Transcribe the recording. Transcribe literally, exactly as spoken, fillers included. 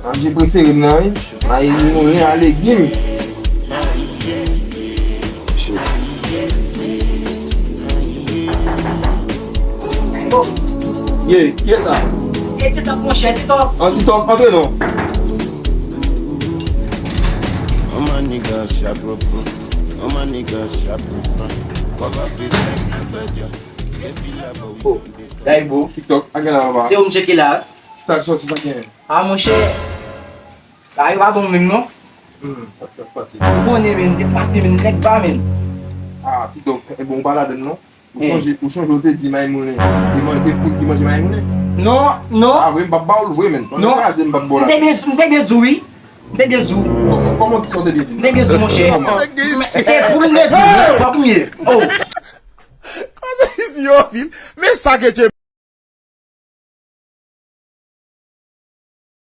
Manje prefere m nan, wi. Mayi moulen a legim. Ye, kiyès sa? E Titok, monchè, Titok. An Titok, antre non. All my niggas sharp up, all my niggas sharp up. Cover face like Lambert, yeah. Get feel about we. Oh, Daibo. TikTok, a gen la anba. Se ou m tcheke la. Sa k sòti sa gen. Ah, monchè. Bagay pa bon menm non. Hmm, sa k pase? Ou konnen menm, te pati menm, nèg pa menm. Ah, TikTok, e bon, ou pa ladann non. Ou sonje, ou sonje ou te di Mayi Moulen, e man-, e poul ki manje Mayi Moulen? Non, non. Ah, vre, m p ap ba w l vre, menn. Non. Pandan kraze, m p ap ba w la. M te byen, m te byen di w, wi. M te byen di w. Kòman, kòman ki sa w te byen di m? M te byen di w, monchè. Kòman? Se poul m te di w, men se kòk m ye. Oh. Kòman isi yo fil? Men sa ke